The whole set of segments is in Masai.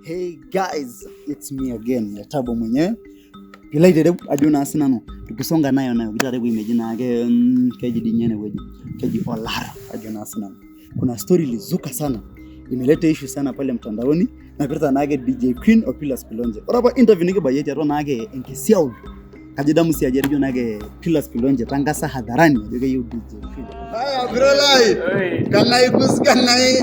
Hey guys, it's me again, Letabo mwenyewe. Pilaitede ajo naa sinanu tukisonga nayo nayo kitare kuimeji naake keji dinyene weji keji Olaro ajo naa sinanu. Kuna story ilizuka sana, imeleta issue sana pale mtandaoni napirta naake DJ Queen o Pillars Pilonje. Ore apa interview nikibayie tiatua naake enkisiaul kajo damu si ajo etejo naake Pillars Pilonje tangasa hadharani ajo keyieu DJ Queen. Haya bro lai. Kangai kus kangai.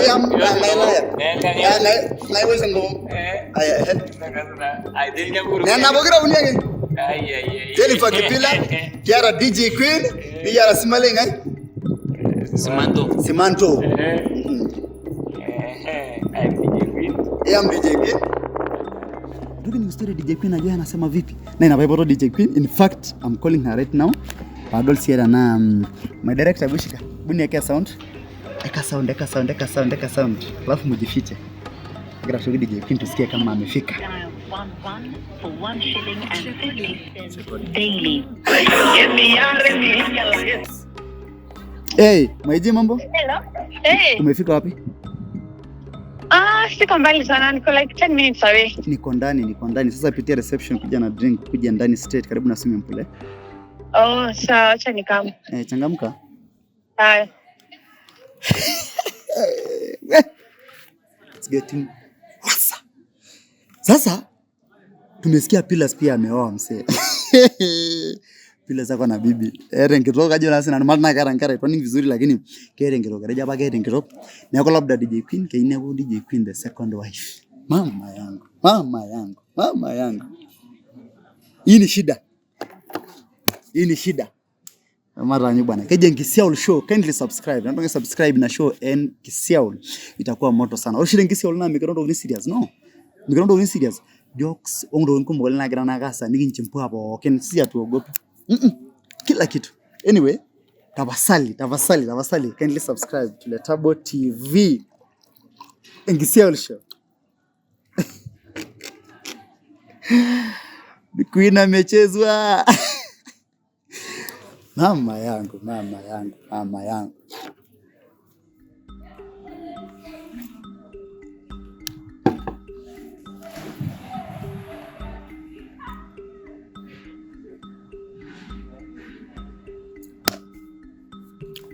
Yam kangai lai. Kangai ngai wes ngom. Aya. Nena bogira uni ake. Jennifer Kipila, kiara DJ Queen, nikiara Simale ngai. Simanto. Simanto. I'm DJ Queen. Dugi ni story DJ Queen ajua anasema vipi. Na inapaipoto DJ Queen. In fact, I'm calling her right now. Padol Sierra na my director Bushika. Buni eka sound. Eka sound, eka sound, eka sound, eka sound. Alafu mjifiche. Agira shogi DJ Queen tusikie kama amefika. Dial 11 for 1 shilling and 50 cents daily. Hey, maiji mambo? Hello. Hey. Umefika wapi? Ah, siko mbali sana, niko like 10 minutes away. Niko ndani, niko ndani. Sasa pitia reception kuja na drink, kuja ndani straight karibu na swimming pool. Eh, Oh, sawa, acha nikam. eh changamka. Haya. It's getting worse. Sasa tumesikia Pillars pia ameoa msee. Pillars ako na bibi. Ere enkitok ajo naa sinanu maana keeta nkera etoni vizuri lakini keeta enkitok. Etejo apa keeta enkitok. Neeku labda DJ Queen keyieu neeku DJ Queen the second wife. Mama yangu, mama yangu, mama yangu. Hii ni shida. Hii ni shida. Mara bwana. Keji Enkisiaul show, kindly subscribe. Nataka subscribe na show Enkisiaul. Itakuwa moto sana. Ore Enkisiaul naa mikiron ntokitin serious, no. Mikiron ntokitin serious. Jokes ontokitin kumok oleng naagira naake aasa nikinchimbua pookin, si hatuogopi. Kila kitu. Anyway, tafasali, tafasali, tafasali kindly subscribe to Letabo TV. Enkisiaul show. Queen amechezwa. Mama yangu, mama yangu, mama yangu.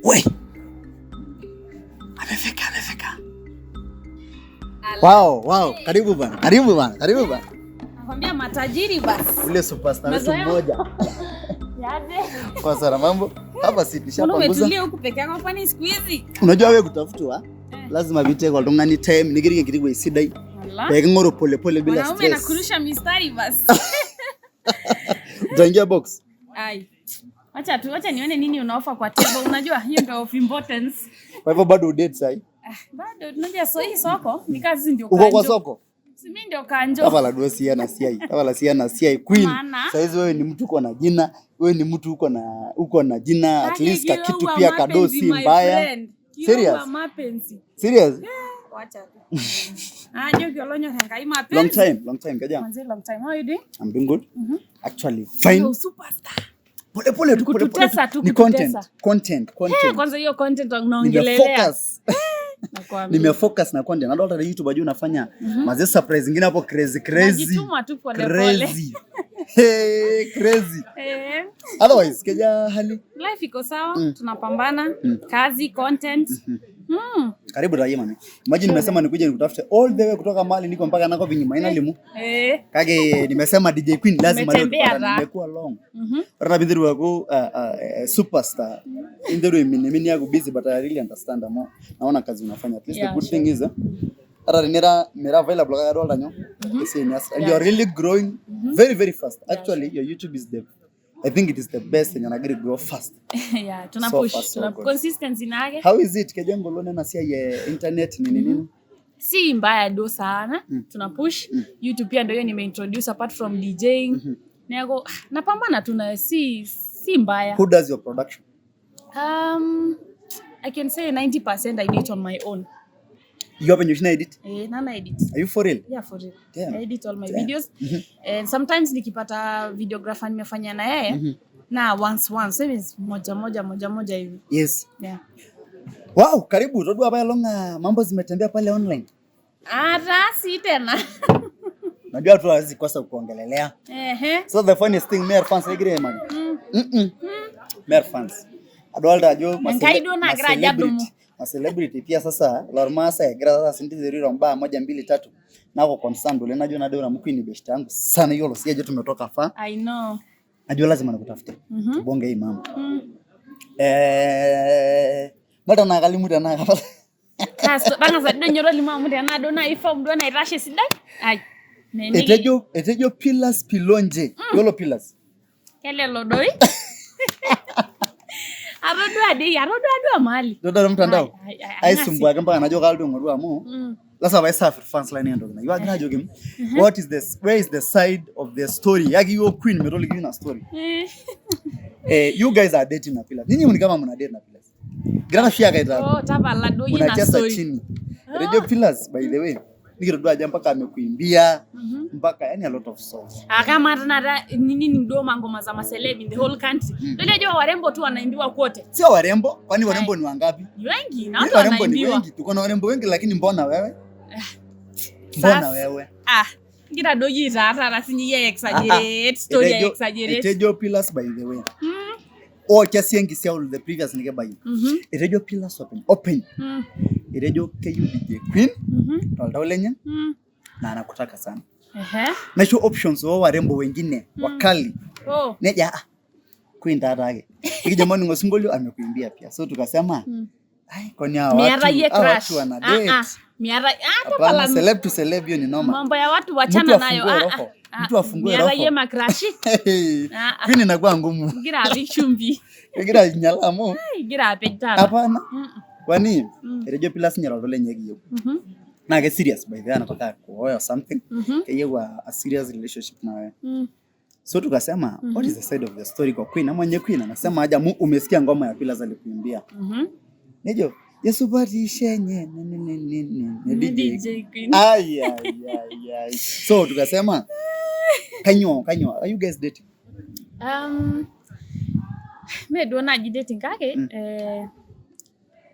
We. Amefika, amefika. Wow, wow. Karibu bana, karibu bana, karibu bana. Nakwambia matajiri basi. Ule superstar wetu Mazoea. mmoja. Yaje. Kwa sana mambo. Hapa si Mbona nishapanguza. umetulia huku peke yako kwani siku hizi? Unajua wewe kutafutwa lazima vite kwa oltung'ani time nikirik enkiti wueji sidai Wala. pee king'oru polepole bila Mwanaume stress. anakurusha mistari basi. Utaingia box. Ai. Wacha tu, wacha nione nini unaofa kwa table. Unajua hiyo ndio of importance. Kwa hivyo bado udate sai. Ah, bado tunajua so hii soko ni kazi ndio Uko kanjo. kwa soko? Si mimi ndio kanjo. Tafala duo sia na siai. Tafala sia na siai queen. Maana? Saizi wewe ni mtu uko na jina, wewe ni mtu uko na jina at Kake least ka kila kitu wa pia kado mapenzi, si my mbaya. friend. Kila Serious? wa mapenzi. Serious? Wacha tu. Ah, ndio kiolonyo hangai mapenzi. Long time, long time kaja. Manze long time. How are you doing? I'm doing good. Actually fine. Yo, superstar. Pole pole tu, pole pole. Kututesa tu, Ni content, kututesa. content, Eh, content. kwanza hiyo content unaongelelea. Nimefocus. Nakwambia. Nimefocus na content. Hata YouTube ajua unafanya mazee surprise zingine hapo crazy crazy. Najituma tu pole pole. Crazy. Hey, crazy. Eh, Otherwise, keja hali. life iko sawa, tunapambana, kazi, content. Karibu raia mami. Imagine nimesema nikuje nikutafute all the way kutoka mali niko mpaka nako vinyuma ina limu. Eh, Kage nimesema DJ Queen lazima leo Umetembea tupatane. ra. Nimekuwa long. Ora bindhiru wako superstar. Indhiru mimi yako busy but I really understand more. Naona kazi unafanya. At least Yeah, the good sure. thing is ara nira mira available kaka dolda nyo. Ese ni and you are really growing very very fast. Actually your YouTube is the I think it is the best and you're grow fast. yeah, tuna So push, far, so tuna good. consistency nake. How is it? Kejengo lone na sia ye internet nini nini? Si mbaya do sana. Tuna push. YouTube pia ndio hiyo nimeintroduce apart from DJing. Nako napambana tu na si mbaya. Who does your production? I can say 90% I do it on my own. You have a edit? Eh, nana edit. Are you for real? Yeah, for real. Damn. I edit all my Damn. videos. And sometimes nikipata videographer nimefanya na yeye na once once same moja moja moja moja hivi. Yes. Yeah. Wow, karibu. Todua pale longa mambo zimetembea pale online. Ata sii tena. Najua tu hawezi kosa kuongelelea. Ehe. So the funniest thing, Mer fans egira aimaki. Mer fans. Adolta ajo Enkai duo nagira ajo adumu. Ma celebrity pia sasa lormaasai egira sasa sinche airo mbaa moja mbili tatu. Nako concerned oleng najo nadol amu Queen ni best yangu sana, yiolo sii ajo tumetoka far. I know. Najua lazima nikutafute. Tubonge hii mambo. Mata naa kalimu tenaa kapala. Tang'asa duo ninye tolimu amu tenaa duo naaji form duo naitashe sidai. Ai. Meniki. Etejo Pillars Pilonje. Yiolo Pillars? Kelelo doi. Atodua dei, atodua duo mahali. Todua mtandao. Ai, ai, ai, Aisumbuaki mpaka najo kalotu aing'oru amu lazima paisafir fans lainei entoki nayieu. Agira ajoki what is this, where is the side of the story? Yaki yiok Queen metoliki ina story. You guys are dating na Pillars. Nyinyi ni kama mna date na Pillars. Gira oshi ake aita. Oh, tapala duo ina Mnacheza story. chini. Etejo Pillars by the way. Nikitodua ajo mpaka amekuimbia mpaka yani a lot of songs. Ah, kama hata nini ni duo mangoma za maceleb in the whole country. Ndio ajo warembo tu wanaimbiwa kote. Sio warembo, kwani warembo ni wangapi? Ni wengi na Ni watu warembo ni wanaimbiwa. wengi, tuko na warembo wengi lakini mbona wewe? Mbona Sasa- wewe? Ah, ngira duo yie taa taata sinye iyie exaggerate story ya exaggerate. Etejo Pillars by the way. Oh, kiasi enkisiau the previous nikibayie. Etejo Pillars open. Open. Etejo keyieu DJ Queen toltau lenye na anakutaka sana. Ehe. Naisho options oo warembo wengine wakali. Oh. Neja ah, Queen taata ake. Nikijo maning'o osinkolio amekuimbia pia. So tukasema ai, kwani hawa Miata watu yie hawa crush. watu wana Ah, date. ah. Miata ah, Hapana, tapala celeb to celeb hiyo ni noma. mambo ya watu wachana Mtu nayo. afungue Ah, roho. ah, Mtu afungue miata roho. yie makrashi. Ah, ah. Queen inakuwa ngumu. Ngira apik shumbi. Kegira ainyala amu Ai, ngira apik taata. hapana. Kwani etejo Pillars ninye toltau lenye ekiyieu. Naa ke serious by the way, anataka kuoa or something. Keyieu a serious relationship na wewe. So tukasema what is the side of the story kwa Queen? Ama nye Queen anasema aje amu umesikia ngoma ya Pillars alikuimbia. Nejo Yesu patishenye ne ne ne ne ne ne Ni DJ. DJ Queen. Ai ai ai ai. So tukasema kanyo are you guys dating? Me duo naaji dating kake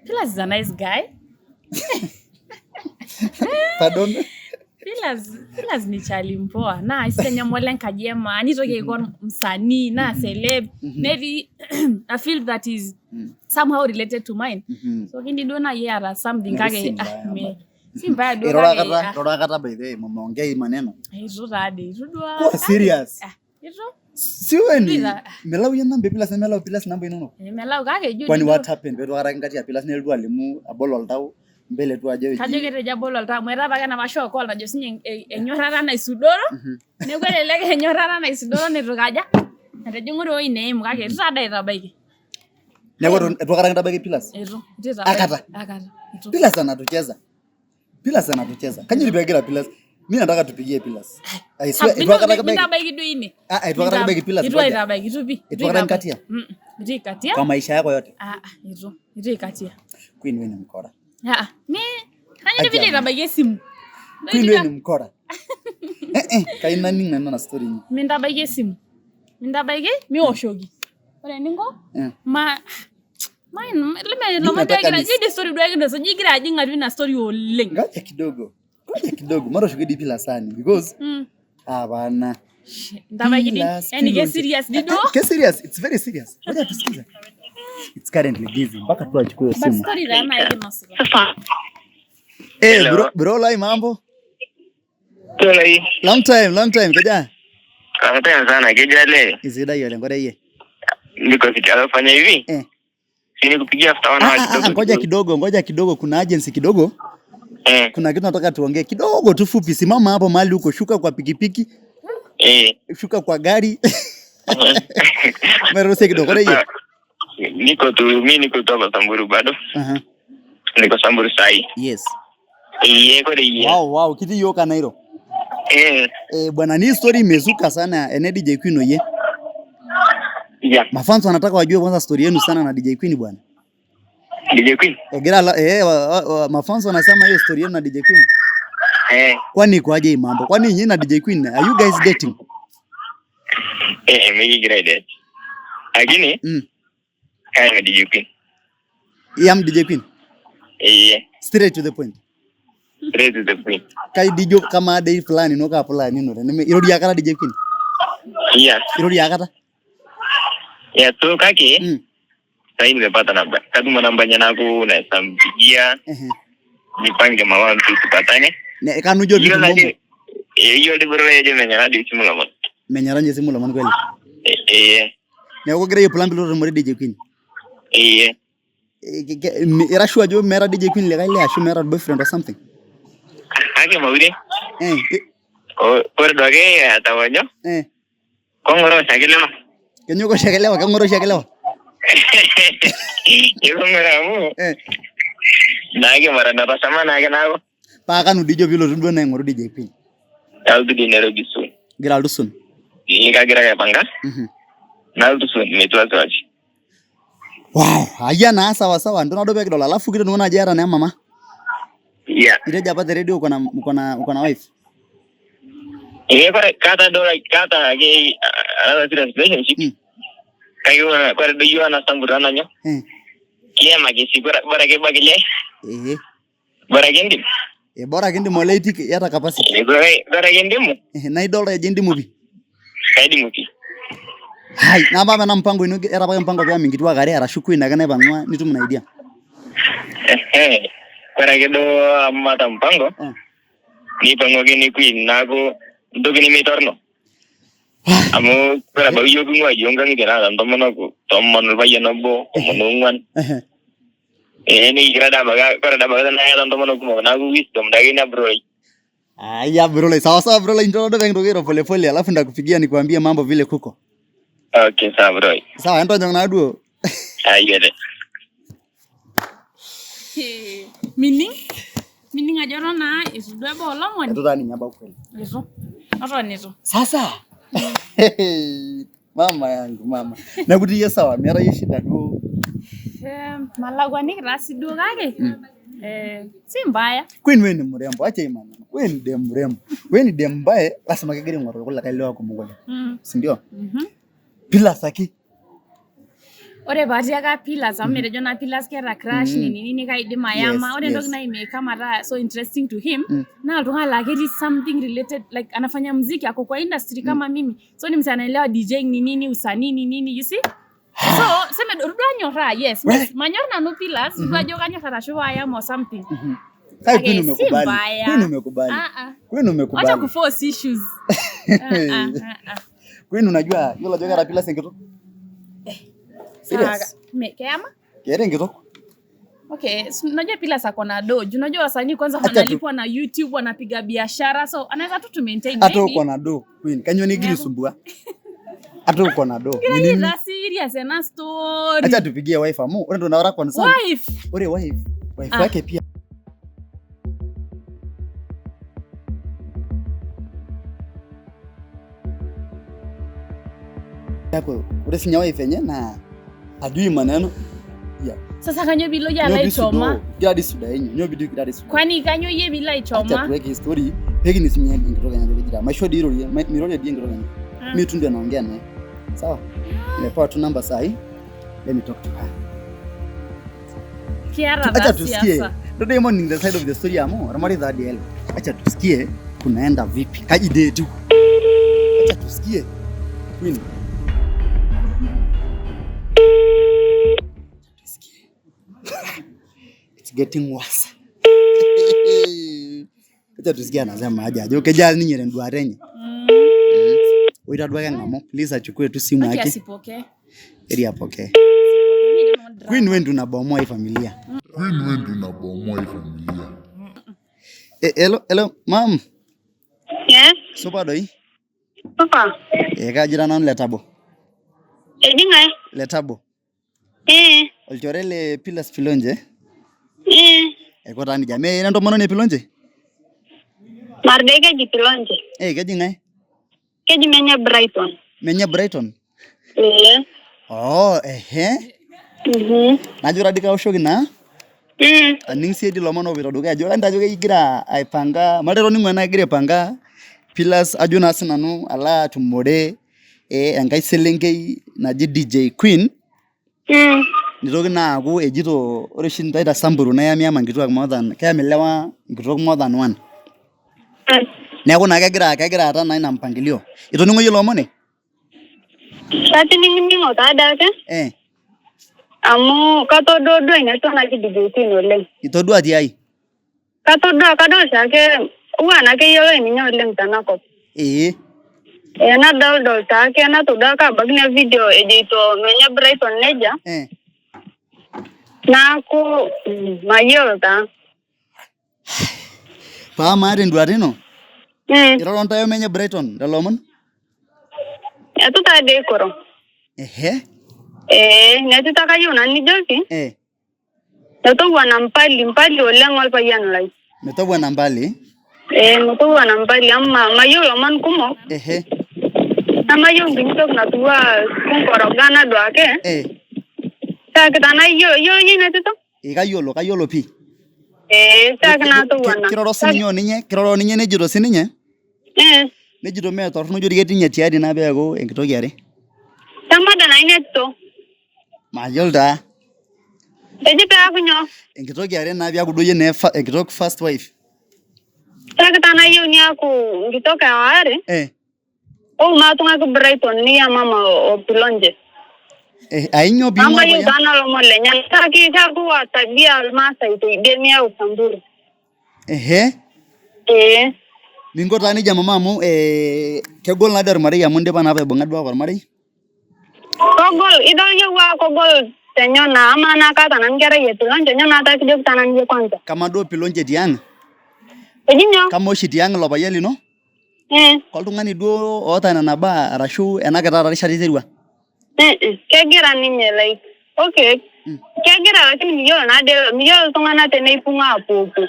Pillars is a nice guy. Pardon? Pillars ni chali mpoa naa aisidai ninye amu olenkaji emaa nitoki aiko msanii naa celeb netii a field that is somehow related to mine. So kindim duo naaji aata something Neeku kake si mbaya ah, bado. si mbaya duo Irora kake kata, ah, irora kata by the way, mmeongea hii maneno. eitu taadi eitu duo Kuwa serious. ah, eitu Siwe ni Ila- melau yie namba e Pillars nemelau Pillars namba inonok. melau kake ijo Kwani duo what happened? Peetu aikata kinkati ya Pillars nelotu alimu abol oltau mbele tu ajo kajo eji ketejo abol oltau amu etaa apake enapa show call najo sinye enyorrata naisudoro neeku elelek enyorrata naisudoro neitu kaja etijing'u doi ewueji neimu kake eitu taadi aitabaiki. Neeku eitu aikata kintabaiki Pillars? Eitu eitu aitabaiki. Akata. Akata eitu. Pillars anatucheza. Pillars anatucheza. Kanyo pegira Pillars? Mimi nataka tupigie Pillars. I swear eitu aikata kibaiki. Mintabaiki duo ine. Ah, eitu aikata kibaiki Pillars. Eitu Ngoja. aitabaiki eitu pi. Eitu aikata nkatia? Eitu aikatia. Kwa maisha yako yote. Ah, ah, eitu eitu aikatia. Queen wewe ni mkora. Ah, mi kanyo Acha vile aitabaiki esimu. Queen wewe ni mkora. Kayieu naning nanu ena story inyi. Mintabaiki esimu. Mintabaiki mioshoki. Ore eninko ma lime lomon duo nataka egira ijo dii story duo egira ijo igira ajing atua ina story oleng. Ngoja kidogo. Ngoja kidogo. Matoshoki dii Pillars sani because hapana. Ntabaiki dii. Pillars, Yani ke Pilonje. serious dii duo. Ke serious, it's very serious. Ngoja tusikize. It's currently busy. Mpaka tu achukue But simu. story taa naai kinosita. Eh, bro, bro lai mambo. Tolai. Long time, long time keja. Long time sana kijale. Isidai oleng ore iyie. Niko fanya hivi. Si nikupigia after one Ah, hour ah, ah, kidogo. ngoja kidogo, ngoja kidogo, kuna agency kidogo. Kuna kitu nataka tuongee kidogo tu fupi. Simama hapo mahali uko, shuka kwa pikipiki, shuka kwa gari. Meruhusu kidogo ore iyie. Niko tu mimi niko tu hapa Samburu bado. Aha. Niko Samburu sahi. Yes. Iye kore iye. Wow, wow, kitii yiok Kanairo. Bwana ni story imezuka sana ene DJ Queen oye. Yeah. Mafans wanataka wajue kwanza story yenu sana na DJ Queen bwana. DJ Queen. Egira mafans wanasema hiyo story yenu na DJ Queen. Kwani iko aje hii mambo? Kwani nyinyi na DJ Queen are you guys dating? Mimi gira date. Lakini kaya DJ Queen. Yam DJ Queen. Eh. Straight to the point. Straight to the queen. Kai dijo kama dei fulani ino kaa plan ino teneme irorie akata DJ Queen? Yeah. Irorie akata? Yeah, so kake sahii nimepata namba. Katuma namba nyanaku naweza mpigia nipange mawazo tupatane. Ne kanu ijo Yiolo pitumomo? ajo yiolo bro ajo menyara dii simu lomon. Menyara ninye esimu lomon kweli. Eh. Neeku kegira aiplan pilotu atumore DJ Queen. Eh. Ira sure ajo meeta DJ Queen likae lee ashu meeta boyfriend or something? Kake maure. Eh. Ore duake atawanyo. Eh. Kong'oro oshiake lewa. Kenyok oshiake lewa, keng'oro oshiake lewa. Keng'oro amu. Eh. Naake mara natashama naake naaku. Paa kanu dijo pilotu duo naa aing'oru DJ Queen? Nalotu dii Nairobi soon. Igira alotu soon? Ee kagira ake aipanga. Nalotu soon metii wasiwasi. Wow, haya naa sawa sawa, ndo nado pekidol. Alafu kitu nikuona ajo iyata naa emama. Yeah. Itejo apa te radio uko na wife? Ee kore kaata duo like kaata ake another serious relationship. Kake kore duo iyiok ana sambu nanyo. Kiyama ake sii bora ake ebaiki lee. Bora ake indim. Eh, bora ake indim olee itii iyata capacity. Eh, bora ake indimu. Naa idolta ajo indimu pii. Kaidimu pii. Hai, naa apa ena mpango ino iyata apake mpango pee eyam inkituak are arashu queen ake naipang'ua nitum ina idea? Ehe. Kore ake duo amu maata mpango. Neipang'u ake ni queen naaku ntoki nemetorno. Amu kore abaiki iyiok king'ua iyiok nkang'itie naata intomonok 10 orpayian obo, 14. Eh, nikigira dii abaiki kore dii abaiki tenaa iyata intomonok kumok naaku wisdom dii ake ina bro. Aya bro, sawa sawa bro, njoo ndo kintoki airo pole pole, alafu ndakupigia nikuambie mambo vile kuko. Okay, sawa bro. Sawa, entonyok naa duo. Ayiolo. Mining? Mining ajo eton naa eitu duo ebau olomoni? Eitu taa ninye ebau kweli. Eitu. Eton eitu. Sasa. Mama yangu mama. Neeku itii iyie sawa, miata iyie shida duo. Malakwaniki taa sii duo kake si mbaya. Queen wewe ni mrembo, acha hii maneno. Wewe ni dem mrembo. Wewe ni dem mbaye lazima kegira aing'oru kulikae lewa kumok oleng. Si ndio? Pillars ake. Ore paatiaka Pillars amu metejo naa Pillars keeta crush nini nini kaidim ayama. Ore entoki naimeka mataa so interesting to him naa oltung'ani laa ketii something related like anafanya muziki ako kwa industry kama mimi. So ni msee anaelewa DJing ni nini, usanii ni nini, you see? So seme duo anyorraa, yes. Manyor nanu Pillars, duo ajo kanyor arashu ayam or something. Kai Kake Queen si umekubali. mbaya. Queen umekubali. Ah, ah. Queen umekubali. Wacha kuforce issues. Ah, ah, ah. Queen unajua yiolo ajo keeta Pillars enkitok? Serious? Keyama? Keeta enkitok? Okay, so unajua Pillars ako na do. Juu unajua wasanii kwanza Acha tu. wanalipwa na YouTube, wanapiga biashara. So anaweza tu tu maintain Hata maybe. uko na do, Queen. Kanyoo nigira Neeku. aisumbua? Hata uko na do. Kila Ni nini? ira serious ena story. Acha tupigie wife amu ore entoki nara concern. Wife. Ore wife, wife Ah. wake pia. Yako, ore sinye wife enye naa ajui maneno. Yeah. Sasa kanyo bilo ya Nyoo lai bisudo, choma. Kira disuda enye, nyoo bidu kira disuda. Kwani kanyo yie bila Acha ichoma? tuweke story, peki ni sinye enkitok enye kejira. Maisho dii irorie, mirorie dii enkitok enye. Mimi tu ndio naongea naye. Sawa? Nimepewa tu namba sahi. Let me talk to her. Kiara Acha taa tusikie. siasa. Ndio Diamond in the side of the story amu, ormarei taa dii ele. Acha tusikie kunaenda vipi. Kaji dee tu. Acha tusikie. Queen. It's getting worse. Acha tusikie anasema aje ajo kejaa ninye tenduata enye. Oita duake eng'amu, please achukue tu simu Aki yake. asipokee. Ili apokee. Mimi don't want drama. Queen wewe ndio unabomoa hii familia. Queen wewe ndio unabomoa hii familia. Eh, hello, hello, ma'am. Yes. Supa doi. Supa. Eh, kaji nanu Letabo. Eji ng'ae? Letabo. Eh. Olchore le Pillars Pilonje. Eh. Eko taa nejia. Mee ira entomononi e Pilonje? Mardei keji Pilonje. Eh, keji ng'ae? Keji menye Brighton. Menye Brighton? Eh. Oh, ehe. Najo taa dii kaoshoki naa. Aning sii dii ilomon oopoito dukuya ajo kadolita ajo igira aipanga, majo atoning'o enaa igira aipanga Pillars ajo naa sinanu alo atumore enkae selenkei naji DJ Queen. Nitoki naa aaku ejito ore oshi intae te Samburu naa iyamiyama nkituak more than keyam ilewa nkitok more than one. Neeku naa kegira kegira aata naa ina mpangilio. Itoning'o iyie ilo omoni? Katining'ning'o taa adake Eh, amu katodua duo ina tito naji DJ Queen oleng. itodua tiai? Katodua kadol oshiake huwa naa keyioloi ninye oleng tenakop. Ee. Eh, nadoldol taake natodua ake abaiki ina video ejoito menye Brighton nejia Eh. naaku mayiolo taa. Paa amaa tenduata ino, iroro ntae omenye Brighton lelo omon? Eitu taa dei kiro. Ehe. Ee, ina tito ake ayieu nanu nijoki. Eh. Metowuana mbali mbali oleng olpayian lai. Metowuana mbali? Ee metowuana mbali amu mayieu ilomon kumok. Ehe. Nemayieu nkinyi toki natiu kunkorogana duake. Eh. Tiaki tenaa iyiolo iyie ina tito? Ee kayiolo, kayiolo pii. Ee tiaki naa towuana. Kiroro sininye oninye, kiroro oninye nejito sininye. Eh. Nejito mee torrono ijo ketii ninye tayari naa peeku enkitok eare. Temada naa ina tito. Mayiolo taa. Eji peaku nyoo? Enkitok eare naa piaku duo iyie naa enkitok first wife. Tiaki tenaa iyieu niaku nkitok ewaare. Eh. Ou maatung'aki Brighton niya mama o Pilonje. Eh, ainyoo piing'ua Namayieu orpayian? taa nalomon lenyenak. Kake keaku aa tabia ilmaasai teidie niyau Samburu. Ehe. Ee. Minko taa nejia mama amu eh, kegol naa dii ormarei amu indipa naa apa aibung'a duo ake ormarei. Kogol, idol iyie waa kogol tenyo naa amaa naa kaata nanu nkerai e Pilonje nyoo naa kijoki taa nanu iyie kwanza. Kamaa duo Pilonje tiang? Eji nyoo? Kamaa oshi tiang ilo payian lino? Eh. Koltung'ani duo oota nena baa arashu ena kiti rishata iterua? Kegira ninye like okay. Kegira lakini miyiolo naa dei miyiolo iltung'anak teneipung'o aapuopuo.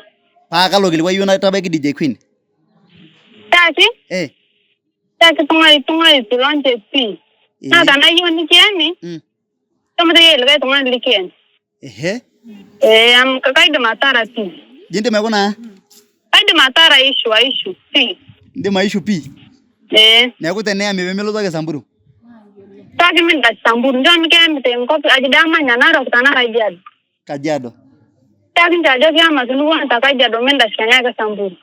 Paa kalo kilikuai iyieu naitabaiki DJ Queen? Tiaki? Eh. Tiaki tung'ai tung'ai Pilonje pii. Naa tenaa iyieu nikiyami, shomo teyiai likae tung'ani likiyami. Ehe. Ee amu kaidim atara pii. Ijo indim aikuna aa? Kaidim atara aishu aishu pii. Indim aishu pii? Ee. Neeku teneyami pemelotu ake Samburu? Tiaki mindash Samburu, nchoo mikiyami tenkop aji dei amanya Narok tenaa Kajiado. Kajiado. Tiaki nchoo ajo kiyama tiniwuon te Kajiado mindash kenya ake Samburu.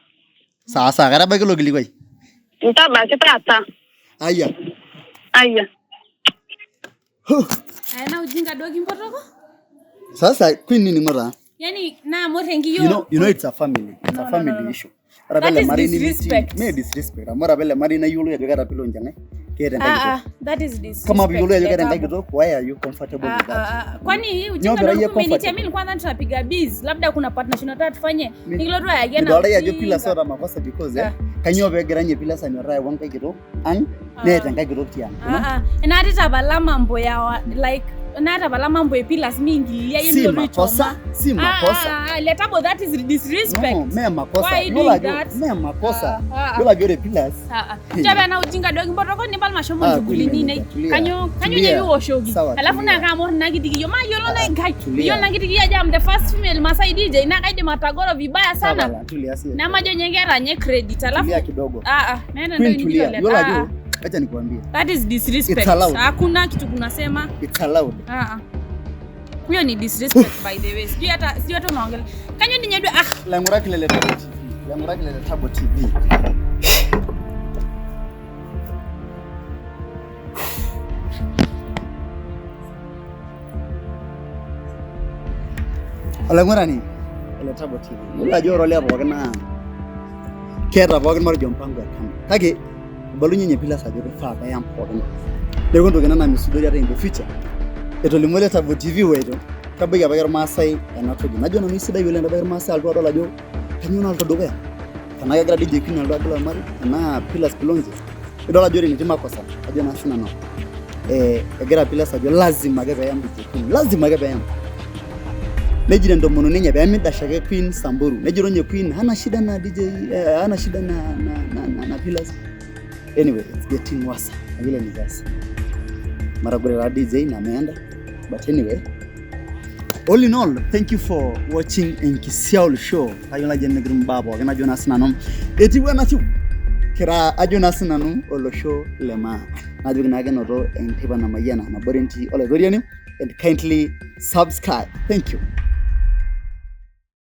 Sawa sawa, kaitabaiki ilo kilikuai. Ntabaiki taata. Aya. Aya. Ena ujinga duo kimpotoko? Sasa queen nining'o taa. Yaani naamor enkiyo. You know it's a family. It's a family no, no. issue. Ore apa That ele is marei nimitii. disrespect. Mee disrespect. Amu ore apa ele marei nayiolou ajo keeta Pilonje enkae. Keeta enkae Ah, ah, kitok. that is disrespect. Kama piyiolou ajo keeta enkae Letabu. kitok, why are you comfortable Ah, with that? ah, ah. Kwani hii Nyoo ujinga pera ndio iyie umenitia comfortable? mimi nilikuwa nadhani tunapiga biz, labda kuna partnership nataka tufanye. Nikilotu ayaki ena. Midolta iyie ajo Pilas ujinga. oota makosa because eh, Ah. kainyoo peegira ninye Pilas anyorraa ayau enkae kitok ang neeta enkae kitok tiang. You know? Ah, ah. Naati tapala mambo ya like natapala mambo e Pillars miingililia yie Si milotu makosa, aichoma. si Ah, makosa. ah, ah, Letabo, that is disrespect. No, mee makosa. Why you Yiolo doing ajo that? mee makosa. Ah, ah. Yiolo ajo ore Pillars Ah, ah. Ncho pee ena ujinga duo kimpotoko nipal mashomo Ah, nchugulini kweli, nei. tulia. Kanyo kanyo Tulia. nye miwoshoki. Sawa, Alafu tulia. naa kaamor ina kiti kiyo. Mayiolo na enkai. tulia. Miyiolo ina kiti kiyo ajo I'm the first female Masai DJ naa kaidim atagoro vibaya sana. Tapala, tulia si. Namajo nye keeta nye credit. Alafu Tulia kidogo. ah ah, meeta Queen entoki tulia. nikijo Yiolo leta. Ah, ajo ah. acha nikuambie. That is disrespect. It's allowed. Hakuna kitu kunasema. It's allowed. Ah ah. Hiyo ni disrespect by the way. Sijui hata unaongelea. Kanyo ninye duo ah Laing'urak le Letabo TV. Laing'urak le Letabo TV. Olaing'urani le Letabo TV. Yiolo ajo ore olee pookin naa keeta pookin matejo mpango e kando. Kake ibalunye ninye Pilas ajo kifaa peyam pookin. Neeku entoki ina namisudori ata in the future. Etolimuo Letabo TV waito kebaiki apake Irmaasai ena toki. Najo nanu isidai oleng tenebaiki Irmaasai alotu adol ajo kainyoo naloito dukuya. Tenaa kegira DJ Queen alotu agil ormarei, tenaa Pilas Pilonje. Idol ajo ore enetii makosa, ajo naa sinanu egira Pilas ajo lazima ake peyam DJ Queen, lazima ake peyam. Nejito entomononi enye pemidash ake Queen Samburu. Nejito ninye Queen hana shida na DJ, hana shida na Pilas. Anyway, it's getting worse. Na vile ni sasa. Matagore taa DJ na ameenda. But anyway, all in all, thank you for watching Enkisiaul Show. Kayiolo ajo enegira imbaa pookin ajo naa sinanu. Etiu enatiu. Kira ajo naa sinanu olosho le maa. Najoki naake enoto enteipa namayiana nabore entii olaitoriani. and kindly subscribe. Thank you.